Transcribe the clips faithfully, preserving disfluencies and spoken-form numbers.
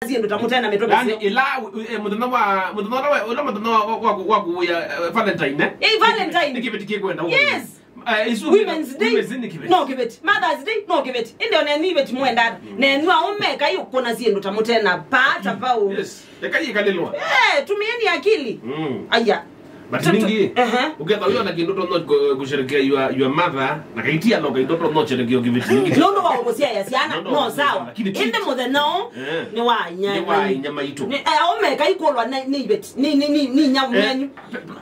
syĩndũ ta mũte na mĩtwe. Yaani, ĩla, eh, mũthenya wa, mũthenya ũla we, ũla mũthenya wa, wa, wa, wa kũwĩa, eh, Valentine, eh? Eh, Valentine. Nĩ kĩveti kĩkwenda ũwĩa. Yes. Eh, isu Women's Day. Women's Day nĩ kĩveti. No kĩveti. Mother's Day, no kĩveti. Ĩndĩ o nenyu iveti mwendana. Mm. Nenyu aũme, kai ũkũna syĩndũ ta mũte na paa ta pau. Yes. Eka ikalilwa. Eh, tumieni akili. Mm. Aya. But ningĩ, ehe, ũketha ũyona kĩndũ tonya kũ-, kusherekea your, your mother, na kaitia no kĩndũ tonya sherekea kĩveti ningĩ. Nũndũ wa ũmũsyaĩa syana, no sawa. Lakini ĩndĩ mũthenya ũũ, eh, nĩ wa inya. Nĩ wa inya maitũ. Nĩ, eh, aũme kaikũlwa nĩ, nĩ iveti, nĩ, nĩ, nĩ, nĩ inya, eh, menyu.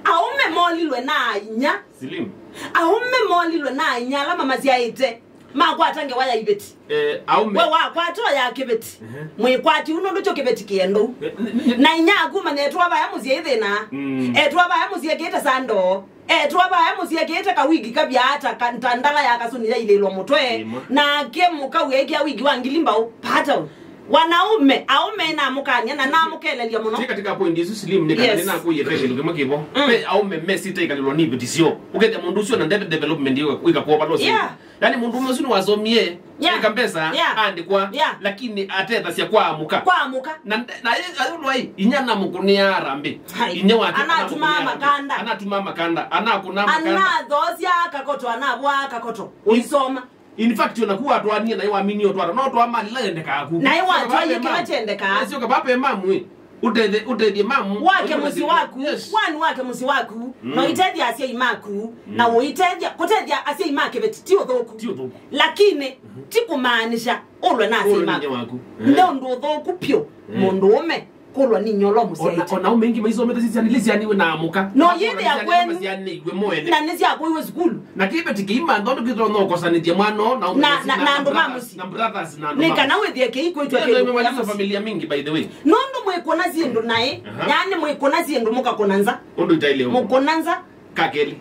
Aũme molilwe na inya. Slim. Aũme molilwe na inya ala mamasyaĩte. Makwata ngewa ya iveti. Eh, aũme. We wakwata ya kĩveti. Ehe. Mwĩkwati ũno nũkyo kĩveti kĩendou. Eh, n-, n-, na inya aku manya etwa vaya mũsyĩ ĩthĩna. Mm. Etwa vaya mũsyĩ kĩte sando. Etwa vaya mũsyĩ kĩte kawigi kavya ata ka-, ta ndala ya kasuni yailĩlwa mũtwe. Ĩmwe. Nake mũkau ekĩa wigi wa ngili mbau. Pata. Wanaume, aũme namũkany'a na namũkelelya mũno. Ti katika point isu Slim nĩ kana, yes, nĩnakũie ve kĩndũ kĩmwe kĩvo. Mm. Ve aũme mesite ikalilwa nĩ iveti syoo. Ũkethĩa mũndũ ũcio na ndete development wĩka kwa balo. Yeah. Yaani mũndũũme ũsu nĩwasomie, yeah, eka mbesa, yeah, aandĩkwa, yeah, lakini atethasya kwa amũka. Kwa amũka. Na, na ayũlwa inya namũkũnĩa harambĩ. Hai. Inya wake anatumaa makanda. Anatumaa makanda. Anakũna makanda. Anathoosya kakoto, anavwaa kakoto. Ũisoma. In fact, ona ku watwanie naĩ waminie ũtwara, no twamalila yendekaa ku. Naĩ watwaie kĩla kyendekaa. Sio kapa pe mamu. Ũtethe, ũtethye mamu. Wake mũsyĩ waku, yes, wani wake mũsyĩ waku, mm, na ũitethya asyai maku, mm, na ũitethya, kũtethya asyai ma kĩveti ti ũthũku. Ti ũthũku. Lakini, mhm, ti kũmaanisha ũlwe na asyai maku. Ũlwe na inya waku. Eh. Nĩ ũndũ ũthũku pyũ, eh, mũndũũme kũlwa nĩ inya ũla ũmũsyaĩte. Ona, ona aũme aingĩ maisomete sisianile sianiwe na amũka. No yĩthĩa kwenu. Sianĩiwe moene. Na nĩsyakũiwe sukulu. Na kĩveti kĩima nthondũ kĩtonya ũkosanĩthya mwana ũũ na, na, na, na andũ ma mũsyĩ. Na brothers na andũ ma mũsyĩ. Nĩ kana wĩthĩe kĩikwĩtw'a kĩndũ kũya mũsyĩ. Familia mingi, by the way. Nũndũ mwĩkũna syĩndũ naĩ, aha, yaani mwĩkũna syĩndũ mũkakũna nza. Ũndũ itaile ũguo. Mũkũna nza. Kakeli.